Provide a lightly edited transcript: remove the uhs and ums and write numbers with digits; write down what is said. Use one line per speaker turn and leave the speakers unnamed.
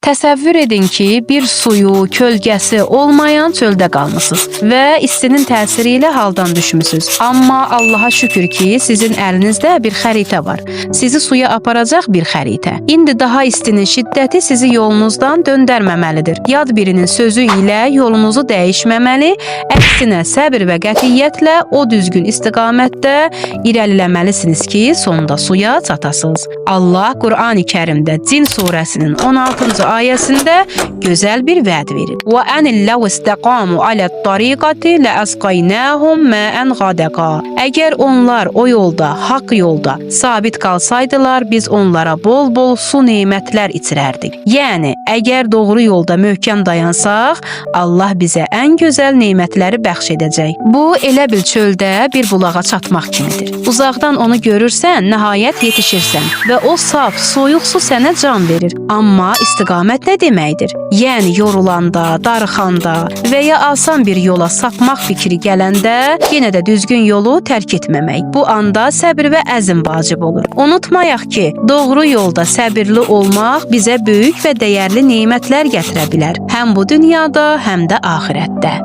Təsəvvür edin ki, bir suyu, kölgəsi olmayan çöldə qalmısınız və istinin təsiri ilə haldan düşmüsüz. Amma Allaha şükür ki, sizin əlinizdə bir xəritə var. Sizi suya aparacaq bir xəritə. İndi daha istinin şiddəti sizi yolunuzdan döndərməməlidir. Yad birinin sözü ilə yolunuzu dəyişməməli, əksinə səbr və qətiyyətlə o düzgün istiqamətdə irəliləməlisiniz ki, sonunda suya çatasınız. Allah Qurani-Kərimdə Cin surəsinin 16-cı ayəsində gözəl bir vəd verir. Və ən law istaqamu alə-tariqati ləəsqaynahum ma'an qadaqa. Əgər onlar o yolda, haqq yolda sabit qalsaydılar, biz onlara bol-bol su nemətlər içirərdik. Yəni, əgər doğru yolda möhkəm dayansaq, Allah bizə ən gözəl nemətləri bəxş edəcək. Bu elə bil çöldə bir bulağa çatmaq kimidir. Uzaqdan onu görürsən, nəhayət yetişirsən və o saf, soyuq su sənə can verir. Amma istiqamət nə deməkdir? Yəni yorulanda, darıxanda və ya asan bir yola sapmaq fikri gələndə yenə də düzgün yolu tərk etməmək. Bu anda səbir və əzm vacib olur. Unutmayaq ki, doğru yolda səbirli olmaq bizə böyük və dəyərli nemətlər gətirə bilər. Həm bu dünyada, həm də axirətdə.